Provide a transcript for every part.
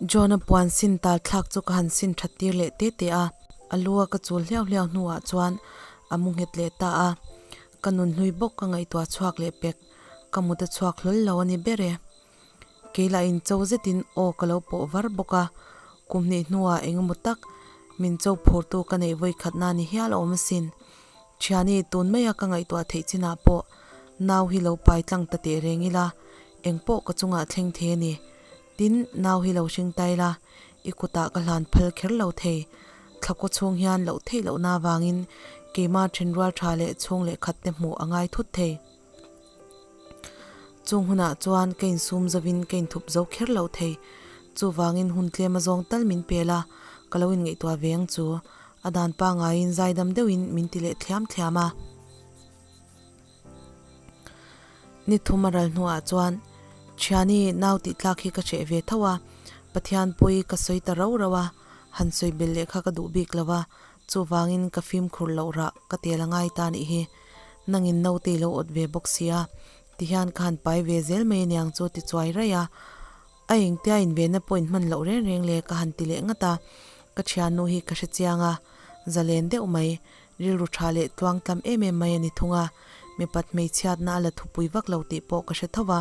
John-a puan sin tal thlak chu ka han sin that tir leh te te a, a lu a ka chul hliau hliau hnuah chuan a mu nghet leh ta a. Ka nun hlui bawk ka ngaihtuah chhuak leh pek, ka mut a chhuak hlawl lo a ni ber e. Kei lah in cho zetin aw ka lo pawh var bawk a, kum hnih hnuah eng emaw tak min cho phurtu ka neih vawi khatna ni hial a awm asin. Thiani tun maia ka ngaihtuah theih chinah pawh nau hi lo pai tlang ta teh reng ila, eng pawh ka chungah thleng thei a ni. Tin, nau hi lo hring ta ila, i kutah ka hlan phal kher lo thei. Thlakaw chhung hian loh theih lohna avangin keima thenrual tha leh chhung leh khat te hmuh a ngai thut thei. Chung hunah chuan ka insum zovin ka inthup zo kher lo thei. Chuvangin hun tlem a zawng tal min pel a, ka lo inngaihtuah ve ang chu. A dan pangaiin zaidam deuhin min ti leh thliam thliam a. Ni thum a ral hnuah chuan Thiani nau tih tlak hi ka hreh ve tho a, Pathian pawi ka sawi ta rau rau a, han sawi belh leh kha ka duh bik lo a, chuvangin ka fimkhur loh rah ka tel a ngai ta nih hi. Nangin naute i lo awt ve bawk sia, tihian ka han pai ve zel mai aniang chu ti chuai raih a. A engtia invenna pawh inhman loh reng reng le ka han ti leh ngat a, ka thiannu hi ka hre chiang a, zalen deuh mai, rilru tha leh tluang tlam em em mai a ni thung a, mipat hmeichhiatna a la thupui vak lo tih pawh ka hre tho va,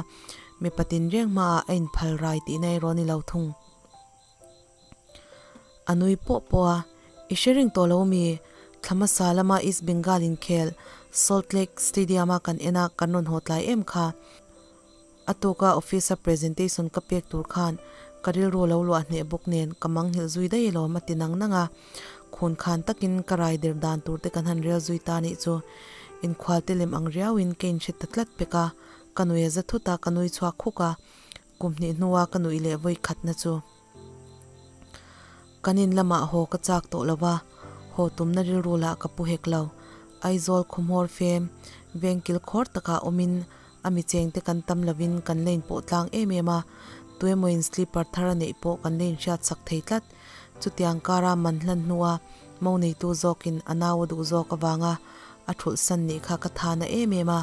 mipat inreng hmaah a inphal rai tihna erawh a ni lo thung. A nui pawh pawh a, I hre reng tawh lo mi? Thla hmasa lama East Bengal inkhel Salt Lake Stadium-a kan en a kan rawn haw tlai em kha. A tuka office-a presentation ka pek tur khan ka rilru lo luah hneh bawk nen ka mangnghilh zui daih alawm a ti nang nang a. Khun khan takin ka rai der dan tur te kan han rel zui ta nih chu inkhual te lem ang riauin ka inhre ta tlat pek a, ka nui a za thut a, ka nui chhuak khuk a. Kum hnih hnua ka nuih leh vawi khatna chu kan in lamah haw ka chak tawh lo va, haw tumna rilru lah ka pu hek lo. Aizawl khawhmawr fem vengkil khawr takah awmin a mi chengte kan tam lovin kan la inpawh tlang em em a, tuemawin slipper thar a neih pawh kan la inhriat sak thei tlat. Chutiang kara man hlan hnua mo neitu zawkin a nau a duh zawk avanga a thulh san nih kha ka tha na em em a,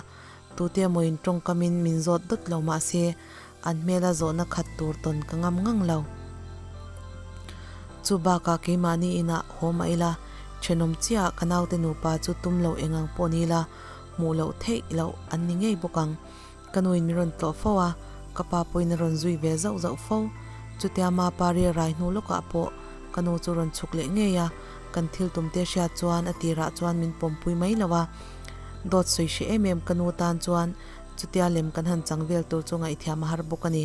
tute emawin tawngkamin min zawt dawt lo mah se an hmela zawhna khat tur tawn ka ngam ngang lo. Chu bakah keimahni inah haw mah ila, thenawm chiah ka naute nupa chu tum lo eng ang pawh ni ila, hmuh loh theih loh an ni ngei bawk ang. Ka nuin min rawn tlawh fo a, ka pa pawhin a rawn zui ve zauh zauh fo. Chutia mapa ria rai hnu lawkah pawh ka nu chu rawn chhuk leh ngei a, kan thil tumte hriat chuan a tirah chuan min pawmpui mai lo a. Dawt sawi hreh em em ka nu tan chuan chutia lem kan han chang vel tur chu ngaihthiam a har bawk a ni.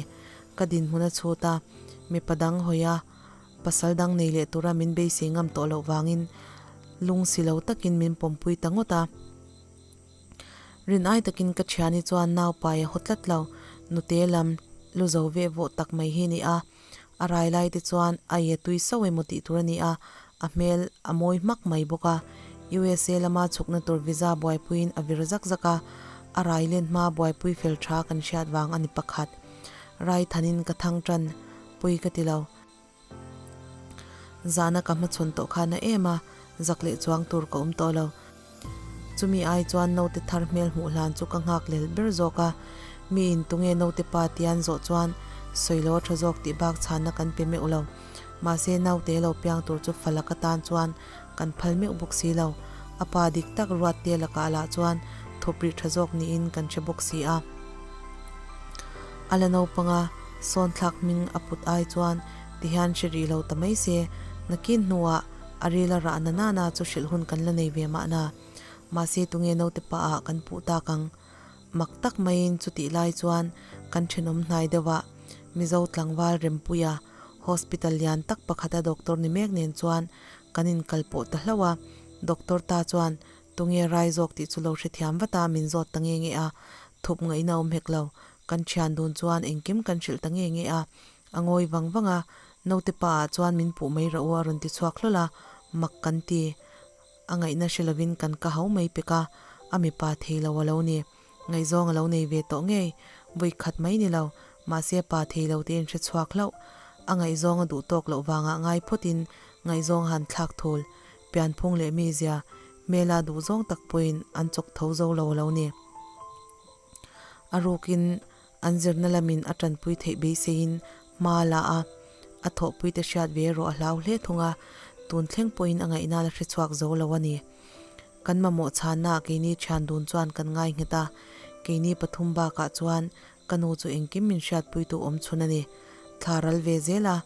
Ka dinhmun a chhut a, mipa dang hawi a, pasal dang nei leh tura min beisei ngam tawh loh vangin lung si lo takin min pawmpui ta ngawt a. Rin ai takin ka thiani chuan nau pai a haw tlat lo, nute lam lu zo veh vawh tak mai hi a ni a. A rai lai te chuan a ye tui sauh emaw tih tur a ni a, a hmel a mawi hmak mai bawk a. USA lama chhukna tur visa buaipuiin a vir zak zak a, a rai len hma buaipui fel tha kan hriat vang a ni pakhat. Rai thanin ka thang tan pui ka ti lo. Zahna ka hmachhawn tawh khan a em a, zak leh chuang tur ka awm tawh lo. Chumi ai chuan naute thar hmel hmuh hlan chu ka nghak lel ber zawk a, mi in tunge naute pa tian zawh chuan sawi lo a tha zawk tih bak chhanna kan pe meuh lo. Mahse naute lo piang tur chu falak atan chuan kan phal meuh bawk si lo. A pa dik tak ruat te lakah lah chuan thawp rih tha zawk niin kan hre bawk si a. A la naupanga sawn thlak hming a put ai chuan tihian hre rih lo ta mai se, nakin hnuah a ril a rah na nana chu hrilh hun kan la nei ve mahna. Mahse tunge naute pa ah kan puh tak ang? Mak tak maiin chutih lai chuan kan thenawm hnai deuhah Mizo tlangval Rempuia hospital lian tak pakhata doctor ni mek nen chuan kan inkal pawh ta hlauh a, doctor ta chuan tunge rai zawk tih chu lo hrethiam vat a min zawt ta nge nge a, thup ngaihna awm hek lo, kan thian dun chuan engkim kan hrilh ta nge nge a, a ngawi vang vang a, naute pa ah chuan min puh mai rawh u a rawn ti chhuak hlawl a, mak kan ti, a ngaihna hre lovin kan ka hau mai pek a, a mipa thei lo a lo ni. Ngaihzawng a lo nei ve tawh ngei, vawi khat mai ni lo, mahse pa thei lo te in hre chhuak hlauh. A ngaihzawng a duh tawk loh vangah ngai phawtin ngaihzawng a han thlak thul. Pianphung leh mizia, hmela duhzawng tak pawhin an chawk tho zo lo a lo ni. A rukin an zirna lamin a tanpui theih beiseiin hma a la a. A thawhpuite hriat ve erawh a hlau hle thung a, tun thleng pawhin a ngaihna la hrechhuak zo lo a ni. Kan mamawh chhannaah keini thian dun chuan kan ngai nghet a, keini pathum bakah chuan ka nu chu engkim min hriatpuitu awm chhun a ni. Thla ral ve zel a,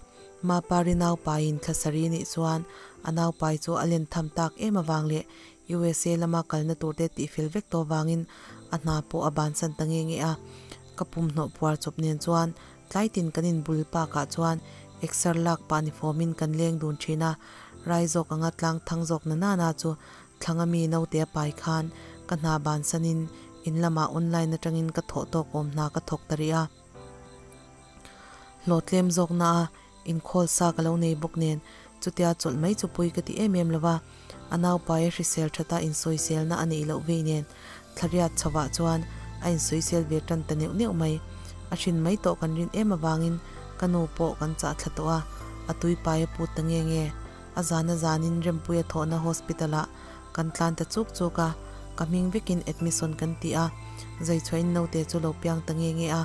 Mapari naupaiin thla sarih nih chuan a naupai chu a len tham tak em avang leh USA lama kalna turte tihfel vek tawh vangin a hna pawh a bansan ta nge nge a. Ka pumhnawh puar chawp nen chuan tlaitin kan inbul pakah chuan exer lak pah ni fawmin kan leng dun thin a. Rai zawk anga tlang thang zawk na nana chu thlanga mi naute a pai khan ka hna bansanin in lamah online atangin ka thawh tawk awm hna ka thawk ta rih a. Hlawhtlem zawkna a Inkhawl sa ka lo nei bawk nen chutia chawlh mai chu pui ka ti em em lo va, a naupai a hrisel that a insawiselna a neih loh vei nen thlariat chhovah chuan a insawisel ve tan ta neuh neuh mai. A hrin mai tawh kan rin em avangin ka nu pawh kan chah thla tawh a, a tuipai a put ta nge nge. A zan a zanin Rempuia thawhna hospital ah kan tlan ta chuk chuk a, ka hming vekin admission kan ti a, Zaichhuahin naute chu lo piang ta nge nge a,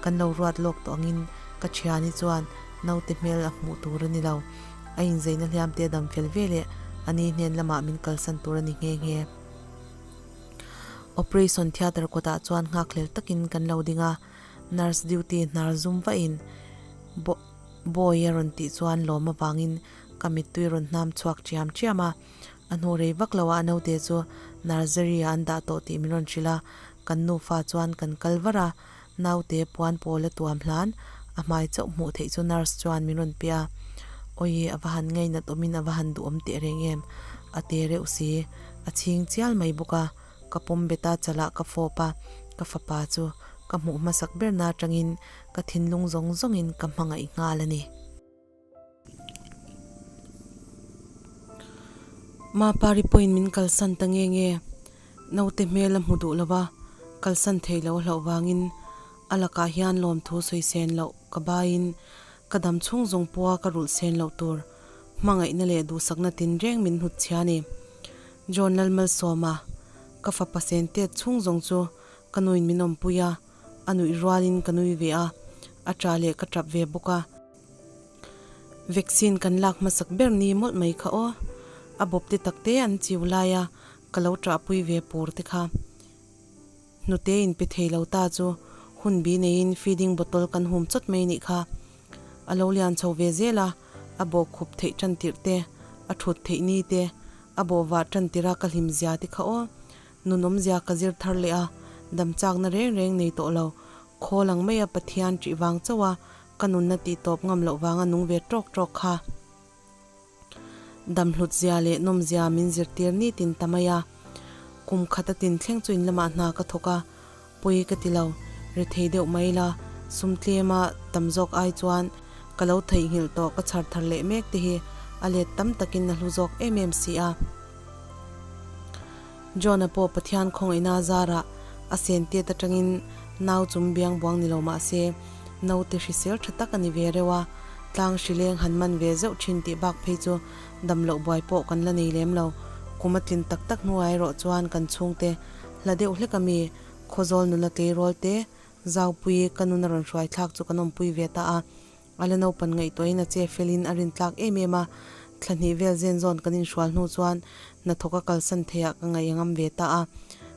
kan lo ruat lawk tawh angin ka thiani chuan naute hmel a hmuh tur a ni lo. A inzeina hliam te a dam fel ve leh a ni hnen lamah min kalsan tur a ni nghe nghe. Operation theatre kawtah chuan nghakhlel takin kan lo ding a, nurse duty hnar zum vahin Boy a rawn tih chuan lawm avangin ka mittui rawn hnam chhuak chiam chiam a. A hnu rei vak lo ah naute chu nursery ah an dah tawh tih min rawn hrilh a, kan nufa chuan kan kal var a, naute puan pawl a tuam hlan a hmai chauh hmuh theih chu nurse chuan min rawn pe a, Awi a va han ngainat awmin a va han duhawm teh reng em, a te reuh si, a chhing chial mai bawk a, ka pawm bet a chalah ka fawp a, ka fapa chu ka hmuh hmasak berna atangin ka thinlung zawng zawngin ka hmangaih nghal a ni. Mapari pawhin min kalsan ta nge nge, naute hmel a hmu duh lo va, kalsan thei lo a hlauh vangin a lakah hian lawmthu sawi sen loh ka baiin ka dam chhung zawng pawha ka rulh sen loh tur hmangaihna leh duhsakna tinreng min hnut chhia a ni. John Lalmalsawma, ka fapa sen tet chhung zawng chu ka nuin min awmpui a, a nuih rualin ka nui ve a, a ṭah leh ka ṭap ve bawk a. Vaccine kan lak hmasak ber ni mawlh mai kha aw. A bawp te tak te an chiu lai a, ka lo ṭahpui ve pur te kha. Hnute in pe thei lo ta chu hun bi neiin feeding bottle kan hum chawt mai nih kha. A lo lian chho ve zel a, a bawh khup theih ṭan tirh te, a ṭhut theih ni te, a bawh vah ṭan tirh a ka hlim zia te kha aw. Nunawmzia ka zir thar leh a, damchakna reng reng nei tawh lo. Khawl ang maia Pathian ṭih vang chauh a, Ka nunna tih tawp ngam loh vanga nung ve tawk tawk kha damhlut zia leh nawm zia min zirtir nitin ta mai a. Kum khat a tin thleng chu in lamah hna ka thawk a, pawi ka ti lo, rethei deuh mai la, sum tlema tam zawk ai chuan ka lo theihnghilh tawh ka chhar thar leh mek te hi a let tam takin a hlu zawk em em si a. John-a pawh Pathian khawngaihna zarah a sen tiat atangin nau chum biang buang ni lo mah se, naute hrisel tha tak a ni ve reuh a, tlang hrileng han man ve zeuh thin tih bak phei chu dam loh buai pawh kan la nei lem lo. Kum a tlin tak tak hnuah erawh chuan kan chhungte hla deuh hlek a mi, Khawzawl nula tleirawl te, Zaupui ka nun a rawn hruai thlak chu kan awmpui ve ta a. A la naupan ngaihtuahin a che felin a rintlak em em a, thla hnih vel zen zawn kan inhrual hnu chuan hnathawk a kalsan theiah ka ngaih a ngam ve ta a,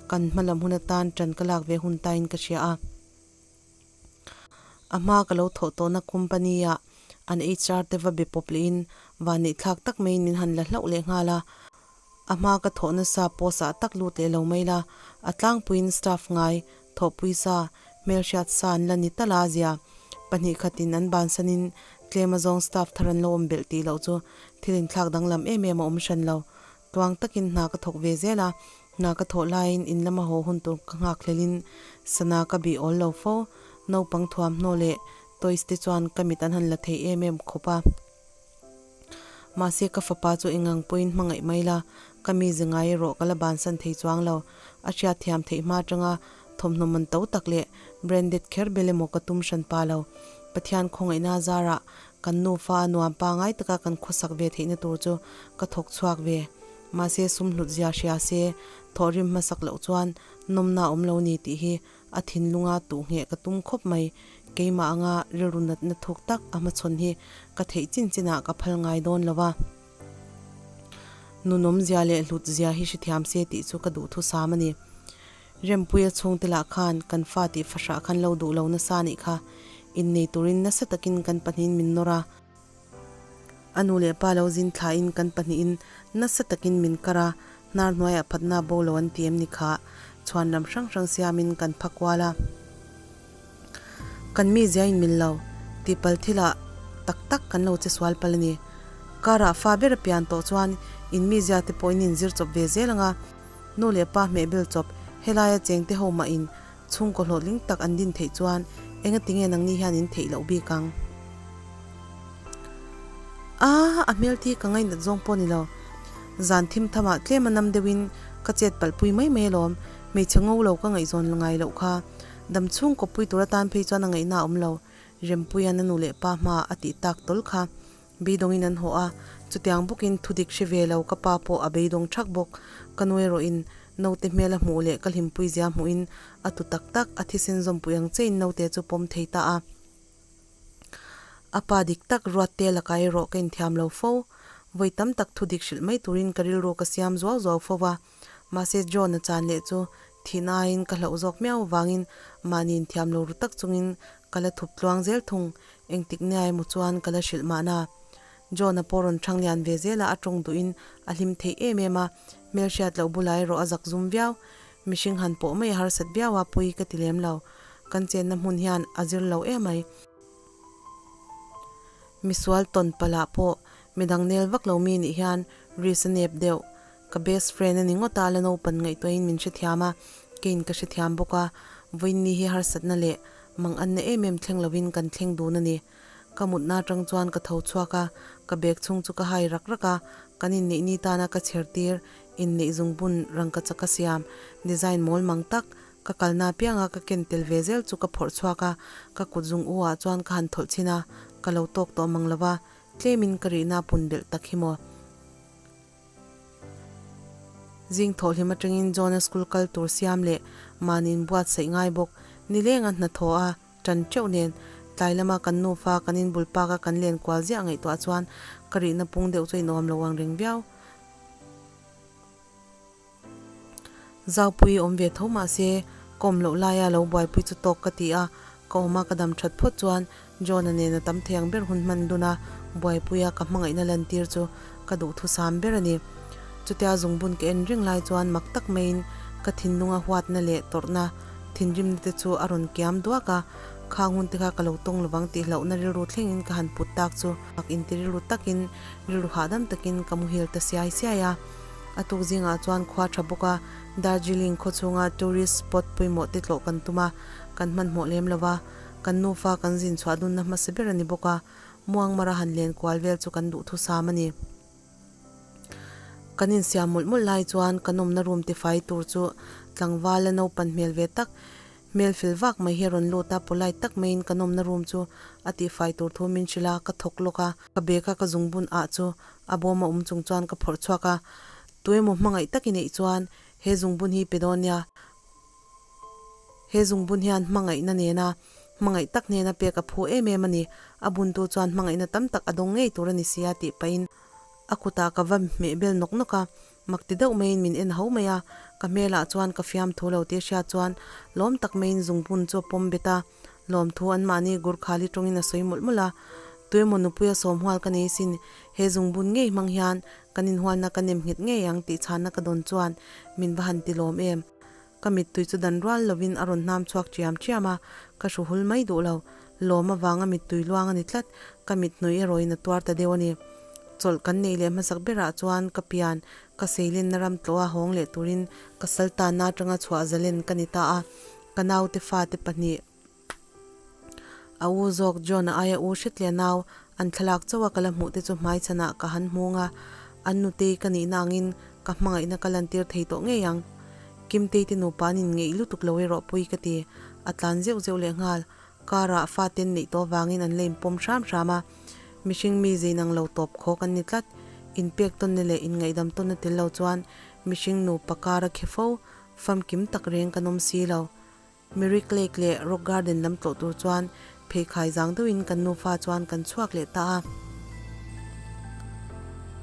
kan hma lam hun atan ṭan ka lak ve hun tain ka hria a. A hma ka lo thawh tawhna company ah an HR te va be pawp lehin vanneihthlak tak maiin min han la hlauh leh nghal a, a hma ka thawh nasa post ah tak lut leh lo mai la, a tlangpuiin staff ngai Thawhpui sa, hmelhriat sa an la ni tal a zia. Pahnih khatin an bansanin tlem azawng staff thar an lo awm belh tih loh chu thil inthlak danglam em em a awm hran lo. Tuang takin hna ka thawk ve zel a, hna ka thawh laiin in lama haw hun tur ka nghak hlelin sana ka bih awl lo fo. Naupang thuamhnaw leh toys te chuan ka mit an han la thei em em khawp a. Mahse ka fapa chu engang pawhin hmangaih mai la, ka mi ze ngai erawh ka la bansan thei chuang lo. A hriatthiam theih hma atanga thawmhnaw man to tak leh branded kher bel emaw ka tum hran pa lo. Pathian khawngaihna zarah kan nufa a nuam pangai taka kan khawsak ve theihna tur chu ka thawk chhuak ve. Mahse sum hlut zia hria se, thawhrim hmasak loh chuan nawmna a awm lo ni tih hi. A thinlunga tuh ngheh ka tum khawp mai. Keimah anga rilru natna thuk tak a hmachhawn hi ka theih chin chinah ka phal ngai dawn lo va. Nunawm zia leh hlut zia hi hrethiam se tih chu ka duhthusam a ni. Rempuia chhungte lah khan kan fa tih fahrah khan lo duh lo nasa anih kha. Innei turin nasa takin kan pahnihin min nawr a. A nu leh pa lo zin thlain kan pahnihin nasa takin min kar a, hnar hnuaiah phatna bo lo an ti em ni kha? Chhuan lam hrang hrang siamin kan pha kual a. Kan mi zia in mil lo, tihpal thilah tak tak kan lo che sual pal a ni. Karah fa ber a pian tawh chuan in mi zia te pawh in inzir chawp ve zel ang a, nu leh pa hmehbel chawp helaia chengte ho mah in Chhungkaw hlawhtling tak an din theih chuan engatinge nangni hian in theih loh bik ang? A, a hmel thi ka ngainat zawng pawh ni lo. Zan thim thamah tlem a nam deuhin ka chet palhpui mai mai alawm, hmeichhe ngo lo ka ngaihzawn ngai loh kha. Dam chhungkaw pui tur atan phei chuan a ngaihna a awm lo, Rempuia'n a nu leh pa hma a tih tak tawl kha. Beidawngin an haw a, chutiang bawkin thudik hre ve lo ka pa pawh a beidawng thak bawk. Ka nu erawhin naute hmel a hmuh leh ka hlimpui zia hmuhin a tu tak tak a thisen zawmpui ang chein naute chu pawm thei ta a. A pa dik tak Ruatte lakah erawh ka inthiam lo fo. Vawi tam tak thudik hrilh mai turin ka rilru ka siam zuau zuau fo va, mahse John-a chan leh chu thihna aiin ka hlauh zawk miau avangin mahni inthiam lo ru tak chungin ka la thup tluang zel thung. Engtik nia emaw chuan ka la hrilh mahna. John-a pawh rawn thang lian ve zel a, a tawng duhin a hlim theih em em a, hmelhriat loh bulah erawh a zak zum viau. Mihring han pawh mai a harsat viau a, pui ka ti lem lo. Kan chenna hmun hian a zir lo em mai. Misual tawn palh ah pawh midang nel vak lo mi nih hian risk a nep deuh. Ka best friend a ni ngawt a, la naupan ngaihtuahin min hrethiam a, keiin ka hrethiam bawk a, vawiinni hi harsatna leh Mang anna em em thleng lovin kan thleng dun a ni. Ka mutna atang chuan ka tho chhuak a, ka bag chhung chu ka hai rak rak a, kan inneih ni tana ka chher tir, inneih zungbun rangka chaka siam, design mawl mang tak, ka kalna apianga ka ken tel ve zel chu ka phawrh chhuak a, ka kut zung u ah chuan ka han thawlh chhin a, ka lo tawk tawh mang lova, tlemin ka rihna pun belh tak hi maw. Zing thawhhlim atangin John-a school kal tur siam leh mahni inbuatsaih ngai bawk. Nilenga hnathawh a tan teuh nen tlai lama kan nufa kan inbul pak a kan len kual ziah ngaihtuah chuan ka rihna pung deuh chu inawm lo ang reng viau. Zaupui awm ve tho mahse ka awm loh laia lo buaipui chu tawk ka ti a, ka awm a ka dam that phawt chuan John-a nen a tam thei ang ber hun hman dun a, buaipuia ka hmangaihna lantir chu ka duhthusam ber a ni. Chutia zungbun ka en reng lai chuan mak tak maiin ka thinlunga huatna leh tawrhna thinrimna te chu a rawn kiam duak a, khang hun te kha ka lo tawng lovang tih hlauhna rilru thlengin ka han put tak chu mak inti rilru takin rilru hahdam takin ka muhil ta siai siai a. A tuk zingah chuan khua tha bawk a, Darjeeling khaw chhunga tourist spot pawimawh te tlawh kan tum a, kan hmanhmawh lem lo va. Kan nufa kan zin chhuah dunna hmasa ber a ni bawk a, Muangmara han len kual vel chu kan duhthusam a ni. Kan insiam mawlh mawlh lai chuan kan awmna room tifai tur chu tlangval a naupan hmel ve tak, hmel fil vak mai hi a rawn lut a, polite tak maiin kan awmna room chu a tihfai tur thu min hrilh a, ka thawk lawk a, ka bag a ka zungbun ah chu a bawm a awm chung chuan ka phawrh chhuak a, tuemaw hmangaih tak i neih chuan he zungbun hi pe dawn nia, He zungbun hian hmangaihna nena hmangaih tak hnena pek a phu em em a ni. A buntu chuan hmangaihna tam tak a dawng ngei tur a ni sia tih pahin a kutah ka va hmeh bel nawk nawk a, mak ti deuh maiin min en ho mai a. Ka hmelah chuan ka fiam thu lo tih a hriat chuan lawm tak maiin zungbun chu a pawm bet a, lawmthu anmahni Gurkhali tawngin a sawi mawlh mawlh a. Tuemaw nupuia sawmhual ka nei sin, he zungbun ngei hmang hian kan inhualna ka nem nghet ngei ang tih chhanna ka dawn chuan min va han ti lawm em. Ka mittui chu dan rual lovin a rawn hnam chhuak chiam chiam a, ka hru hul mai duh lo. Lawm avanga mittui luang a ni tlat, ka mithnui erawhin a tuar ta deuh a ni. Chawlh kan neih leh hmasak berah chuan ka pian, ka seilenna ram tlawha hawng leh turin ka saltanna atanga chhuah zalen ka ni ta a, ka naute fate pahnih. A u zawk John a aia u hretliah nau an thlalak chauh a ka la hmuh te chu hmaichhanah ka han hmung a, an nutei ka nihna angin ka hmangaihna ka lantir thei tawh ngei ang. Kimtei te nupa an inngeih lutuk lo erawh pui ka ti, a tlan zeuh zeuh leh nghal. Car ah fate an neih tawh avangin an la inpawm hram hram a, mihring mi zein ang lo tawp khawk an ni tlat. Inpek tawnna leh inngaihdam tawnna tel lo chuan mihring nupa kar a khe fo, famkim tak reng kan awm si lo. Mirik Lake leh Rock Garden lam tlawh tur chuan pheikhai zang deuhin kan nufa chuan kan chhuak leh ta a.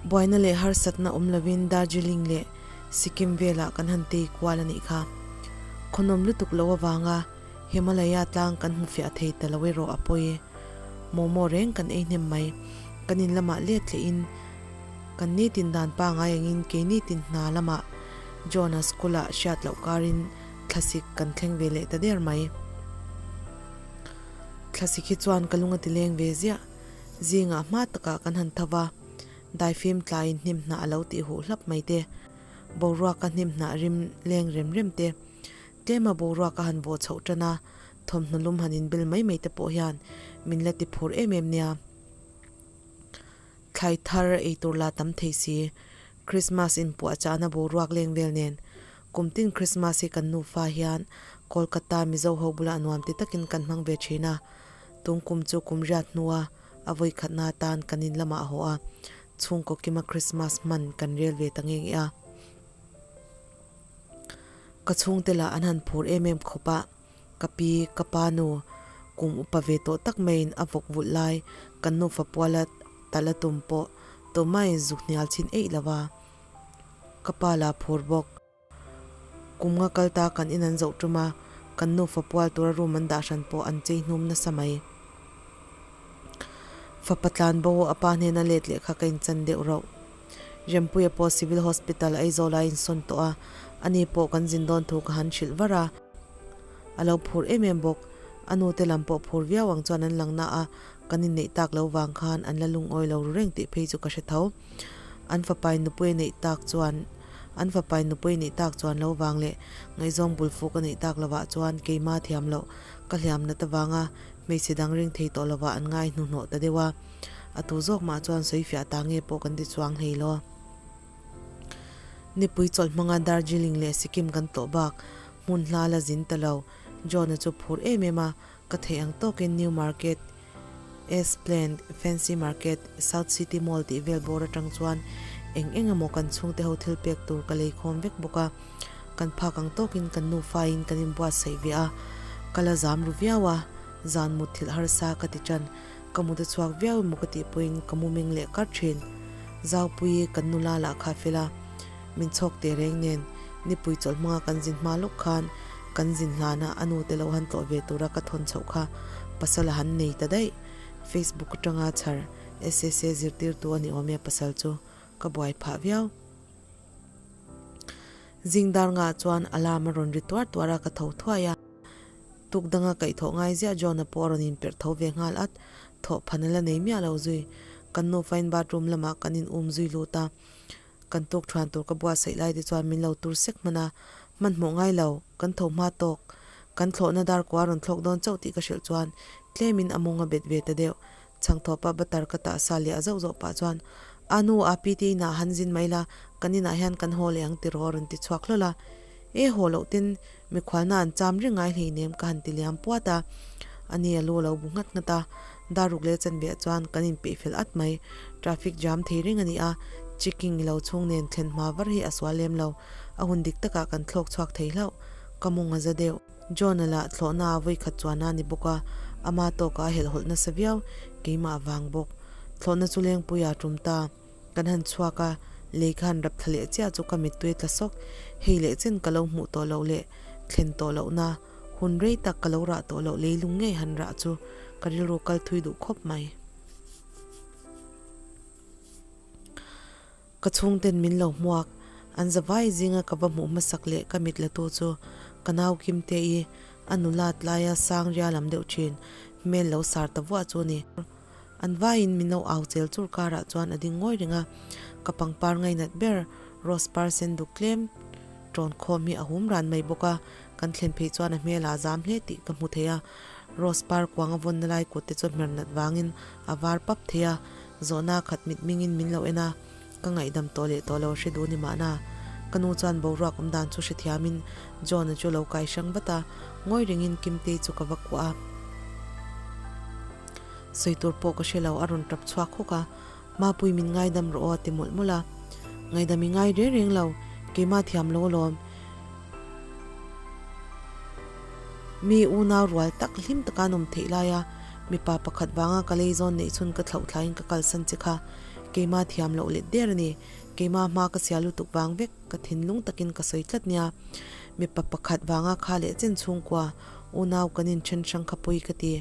Buaina leh harsatna awm lovin Darjeeling leh Sikkim velah kan han tei kual a nih kha. Khawnawm lutuk lo avanga Himalaya tlang kan hmu fiah thei ta lo erawh a pawi. Momo reng kan ei hnem mai. Kan in lamah let tlehin kan nitin dan pangai angin keini tin hna lamah John-a school-ah hriat loh karin thlasik kan thleng ve leh ta der mai. Thlasik hi chuan ka lung a ti leng ve ziah. Zingah hma takah kan han tho va, daifim tlaiin hnim hnah a lo tih huh hlap mai te, boruaka hnim hnah rim leng rem rem te, tlema boruak a han vawh chhoh tan a, thawmhnaw lum han inbel mai mai te pawh hian min la ti phur em em nia. Thlai thar ei tur la tam thei si, Christmas inpuahchahna boruak leng vel nen, kum tin Christmas hi kan nufa hian Kolkata Mizo ho bulah nuam ti takin kan hmang ve thin a, tung kum chu kum riat hnua a vawikhatna atan kan in lamah a haw a, chhungkaw kima Christmas hman kan rel ve ta nge nge a. Ka chhungte lah an han phur em em khawp a. Ka pi, ka pa nu, kum upa ve tawh tak maiin a vawk vulh lai kan nufa puala tal a tum pawh tumaiin zuk hnial chhin eih lo va. Ka pa la phur bawk. Kum nga kal ta kan in an zoh tum a, kan nufa pual tura room an dah hran pawh an chei hnum nasa mai. Fapa tlan bo a pa hnena let leh kha ka inchan deuh rauh. Rempuia pawh Civil Hospital Aizawl a insawn tawh a, ani pawh kan zin dawn thu ka han hrilh var a. A lo phur em em bawk. A nu te lam pawh phur viau ang chuan an lang na a, kan inneih tak lo vang khan an la lungawi lo ru reng tih phei chu ka hre tho. An fapai nupui a neih tak chuan an fapai nupui a neih tak chuan lo vang leh ngaihzawng bul fuk a neih tak lovah chuan keima thiam loh ka hliam nat avanga hmeichhe dang ring thei tawh lovah an ngai hnuhnawh ta deuh a. A tu zawk mah chuan sawi fiah ta nge pawh kan ti chuang hlei lo. Nipui chawlh hmanga Darjeeling leh Sikkim kan tlawh bak hmun hla la zin ta lo. John-a chu phur em em a, ka theih ang tawkin New Market, Esplanade, Fancy Market, South City Mall tih vel bawr atang chuan eng eng emaw kan chhungte ho thil pek tur ka lei khawm vek bawk a. Kan phak ang tawkin kan nufain kan inbuatsaih ve a, ka la zam ru viau a, zan mut thilh harsa ka ti tan. Ka mut a chhuak viau emaw ka tih pawhin ka mu meng leh kar thin. Zaupuii kan nula lah kha fel a, min chhawk teh reng nen nipui chawlh hmanga kan zin hma lawk khan kan zin hlana a nute lo han tlawh ve tura ka thawn chhoh kha pasal a han nei ta daih. Facebook atanga chhar SSA zirtirtu a ni awm e pasal chu ka buai phah viau. Zingdar ngah chuan alarm a rawn ri tuar tuar a ka tho thuai a. Tuk danga kaihthawh ngai ziah John-a pawh a rawn inperh tho ve nghal at, thawh phan a la nei miah lo zui. Kan nufa in bathroom lamah kan in um zui lut a, kan tuk thuan tur ka buatsaih lai te chuan min lo tur sek hman a, hmanhmawh ngai lo, kan tho hma tawk. Kan thlawhna dar kua a rawn thlawk dawn chauh tih ka hrilh chuan tlemin a mawng a bet ve ta deuh. Chhangthawpa butter ka tah sa leh a zauh zauh pah chuan, A nu, a pi te inah han zin mai la, kan inah hian kan haw leh ang tiraw a rawn ti chhuak hlawl a. E haw loh ten Mikhualna an cham reng ngai hleinem ka han ti liam puat a, ani a lu a lo bu nghat nghat a, daruk leh chanve chuan kan inpeih fel at mai, traffic jam thei reng a ni a, checking lo chhung nen thlen hma var hi a sual lem lo, a hun dik takah kan thlawk chhuak thei hlauh, ka mawng a za deuh. John-a lah thlawhna a vawikhat chuan a ni bawk a, ama tawkah a helhhawlh nasa viau, keimah vang bawk. Thlawhna chu lengpui a tum ta. Kan han chhuak a, lei kha han rap thla leh chiah chu ka mittui tla sawk. Hei leh chen ka lo hmuh tawh loh leh thlen tawh lohna, hun rei tak ka lo rah tawh loh leilung ngei han rah chu ka rilru kal thui duh khawp mai. Ka chhungten min lo hmuak, an zavai zinga ka va hmuh hmasak leh ka mit la tu chu ka nau Kimte i a nula tlaia sang ria lam deuh thin hmel lo sar ta vuah chu a ni. An vaiin min lo au chel chur karah chuan a ding ngawi reng a, ka pangpar ngainat ber rose par sen duk tlem tawn khawm hi a hum ran mai bawk a, kan thlen phei chuan a hmel ah zam hle tih ka hmu thei a, rose par kuang a vawnna lai kut te chu hmer nat vangin a var pap thei a, zawhna khat mitmingin min lo en a, ka ngaihdam tawh leh tawh lo a hre duh ni mahna. Ka nu chuan boruak awm dan chu hrethiamin John-a chu lo kai hrang vat a, ngawi rengin Kimtei chu ka va kuah a. Sawi tur pawh ka hre lo, a rawn tap chhuak hawk a, Mapui min ngaidam rawh aw a ti mawlh mawlh a. Ngaidam i ngai reng reng lo, keimah thiam lo alawm. Mi unau rual tak hlim taka an awm theih laia mipa pakhat vanga ka lei zawn neih chhun ka thlauh thlaiin ka kalsan che kha keima thiam loh let der a ni. Keima hma ka sia lutuk vang vek ka thinlung takin ka sawi tlat nia. Mipa pakhat vanga kha leh chen chhungkua unau kan inthen hrang kha pawi ka ti.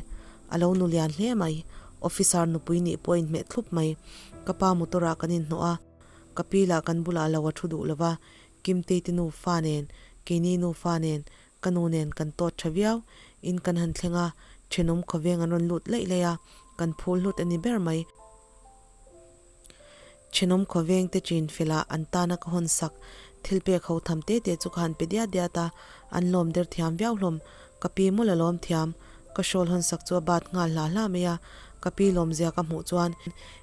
A lo nu lian hle mai. Officer nupui nih pawh a inhmeh thlup mai. Ka pa motor ah kan inhnawh a, ka pi lah kan bulah lo a thu duh lova, Kimtei te nufa nen, keini nufa nen, ka nu nen kan tawt tha viau. In kan han thleng a, thenawm khawveng an rawn lut laih laih a, kan phul hlut a ni ber mai. Thenawm khawveng te chin felah an tana ka hawn sak thil pek ho tham te te chu ka han pe diat diat a, an lawm der thiam viau hlawm. Ka pi mawlh a lawm thiam. Ka shawl hawn sak chu a bat nghal hla hla mai a, ka pi lawmzia ka hmuh chuan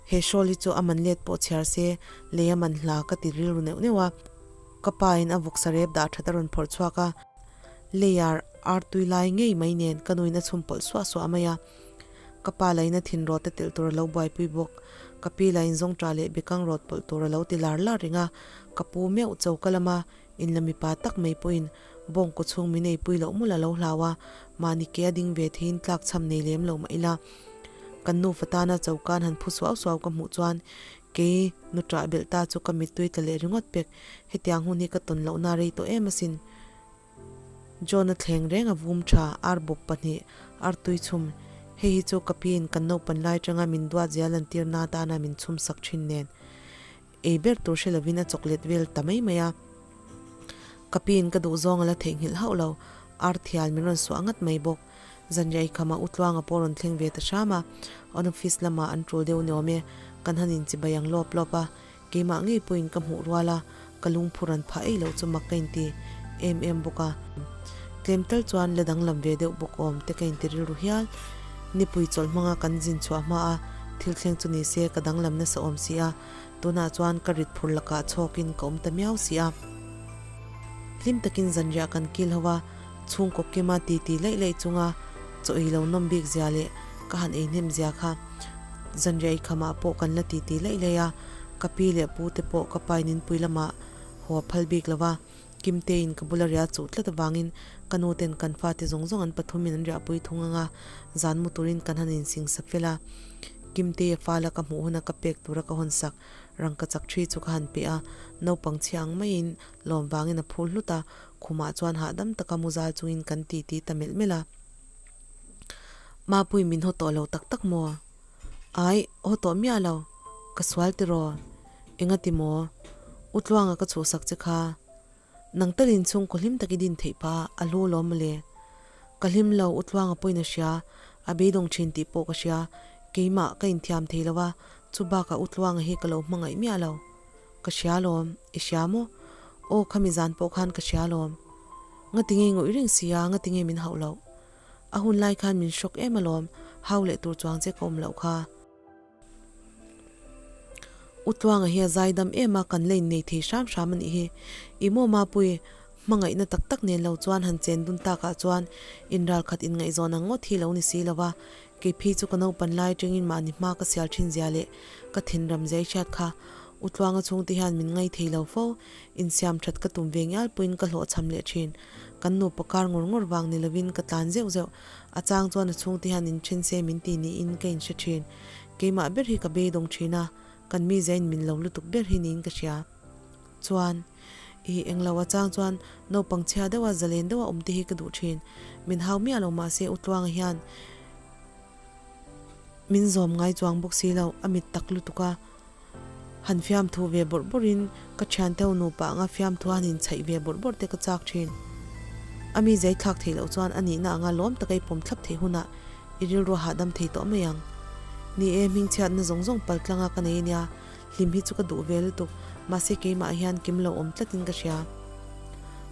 he shawl hi chu a man let pawh chhiar se lei a man hla ka ti rilru neuh neuh a. Ka pa in a vawksa rep dah that a rawn phawrh chhuak a, leiar ar tui lai ngei mai nen ka nuin a chhum pawlh suah suah mai a. Ka pa lain a thin rawt a telh tur a lo buaipui bawk. Ka pi lain zawngṭah leh bekang rawt pawlh tur a lo ti lar lar reng a, ka pu meuh choka lama inla mipa tak mai pawhin bawng kaw chhung min eipui loh mawlh a lo hlau a, mahni ke a ding ve theiin tlak chham nei lem lo mah ila. Kan nufa tana chokan han phu suau suau ka hmuh chuan kei nu ṭah belh ta chu ka mittui tla leh ringawt pek. Hetiang hun hi ka tawn lohna rei tawh em asin. John-a thleng reng a vum tha, ar bawp pahnih, ar tui chhum. Hei hi chu ka piin kan naupan lai atanga min duat zia lantir na atana min chhum sak thin nen. Ei ber tur hre lovin a chocolate vel ta mai mai a. Ka piin ka duh zawng a la theihnghilh hauh lo, ar thial min rawn suah ngat mai bawk. Zanriah ikhama u Tluanga pawh rawn thleng ve ta hram a, an office lamah an tul deuh ni awm e, kan han inchibai ang lawp lawp a. Keimah ngei pawhin ka hmuh rual a, ka lungphur an phah ei loh chu mak ka inti em em bawk a. Tlem tal chuan la danglam ve deuh bawk awm te ka inti rilru hial. Nipui chawlh hmanga kan zin chhuah hma a, thil thleng chu ni se ka danglam nasa awm si a, tunah chuan ka rit phur lakah chhawkin ka awm ta miau si a. Hlim takin zanriah kan kil ho a, chhungkaw kima titi laih laih chunga chaw ei lo nawm bik zia leh ka han ei hnem zia kha zanriah ei khamah pawh kan la titi laih laih a, ka pi leh pu te pawh ka pain inpui lamah haw a phal bik lo va, Kimteiin ka bula riah chuh tlat avangin ka nu ten kan fate zawng zawng an pathumin an riahpui thung ang a, zan mu turin kan han insing sa fel a, Kimtei a fala ka hmuh huna ka pek tura ka hawn sak rangka chak thi chu ka han pe a, naupang chhia ang maiin lawm vangin a phur hlut a, khumah chuan hahdam taka mu zal chungin kan titi ta melh melh a. Mapui min haw tawh lo tak tak maw? Ai, haw tawh miah lo. Ka sual tiraw? Enga ti maw? U Tluanga ka chhuhsak che kha. Nang talin chhungkaw hlim tak i din theih pa a hlu lawm mawle. Ka hlim lo, U Tluanga pawhin a hria, a beidawng thin tih pawh ka hria. Keimah ka inthiam thei lo a, chu bakah U Tluanga hi ka lo hmangaih miah lo. Ka hria lawm, i hria maw? Aw, khami zan pawh khan ka hria lawm. Ngatinge ngawih reng sia, ngatinge min hauh loh? A hun lai khan min hrawk em alawm, hau leh tur chuang che ka awm loh kha. U Tluanga hi a zaidam em a, kan la innei thei hram hram a nih hi. I maw Mapui, hmangaihna tak tak nen lo chuan han chen dun takah chuan inralkhat inngaihzawn ang ngawt hi lo ni si lo va, kei phei chu ka naupan lai atangin mahni hma ka sial thin zia leh ka thinram zia i hriat kha. U Tluanga chhungte hian min ngai thei lo fo, insiam that ka tum ve ngial pawhin ka hlawhchham leh thin. Kan nupa kar ngawr ngawr vang ni lovin ka tlan zeuh zeuh. A chang chuan a chhungte hian inthen se min ti niin ka inhre thin. Keimah ber hi ka beidawng thin a, kan miziain min lo lutuk ber hi niin ka hria. Chuan, i englo a chang chuan naupang chhia deuha zalen deuha awm te hi ka duh thin. Min hau miah lo mahse U Tluanga hian min zawm ngai chuang bawk si lo, a mit tak lutuk a. Han fiamthu ve bawrh bawrhin ka thiante ho nupa anga fiamthu han inchhaih ve bawrh bawrh te ka chak thin. A mi zai thlak theih loh chuan a nihna anga lawm taka i pawm thlap theih hunah i rilru a hahdam thei tawh mai ang. Ni e, hmingchhiatna zawng zawng pal tlanga ka nei ania, hlim hi chu ka duh ve lutuk, mahse keimah hian kim lo awm tlatin ka hria.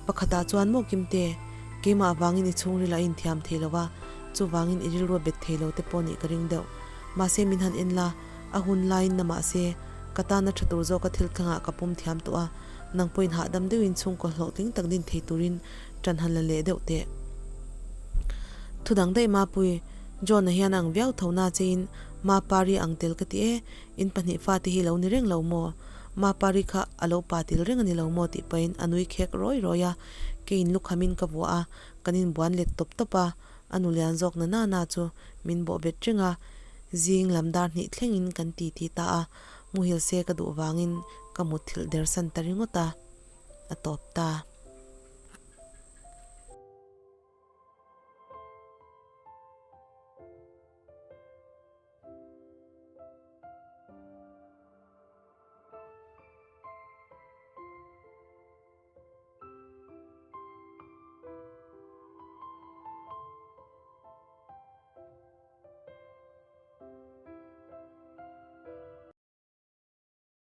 Pakhatah chuan maw Kimte, keimah avangin i chhungril a inthiam thei lo va, chuvangin i rilru a bet thei lo te pawh nih ka ring deuh. Mahse min han en la, A hun laiin na mahse, ka tana tha tur zawka thil thlangah ka pawm thiam tawh a, nang pawhin hahdam deuhin chhungkaw hlawhtling tak din thei turin ṭan han la leh deuh teh. Thu dang daih Mapui, John-a hian a ang viau tho na chein Mapari ang tel ka ti e, in pahnih fate hi lo ni reng lo maw? Mapari kha a lo pa til reng a ni lo maw tih pahin a nui khek rawi rawi a, keiin lukhamin ka vuah a. Kan inbuan let tawp tawp a, a nu lian zawk na na na chu min bawh bet reng a, zing lam dar hnih thlengin kan ti ti ta a, muhil se ka duh vangin ka mutthilh der san ta ringawt a, a tawp ta.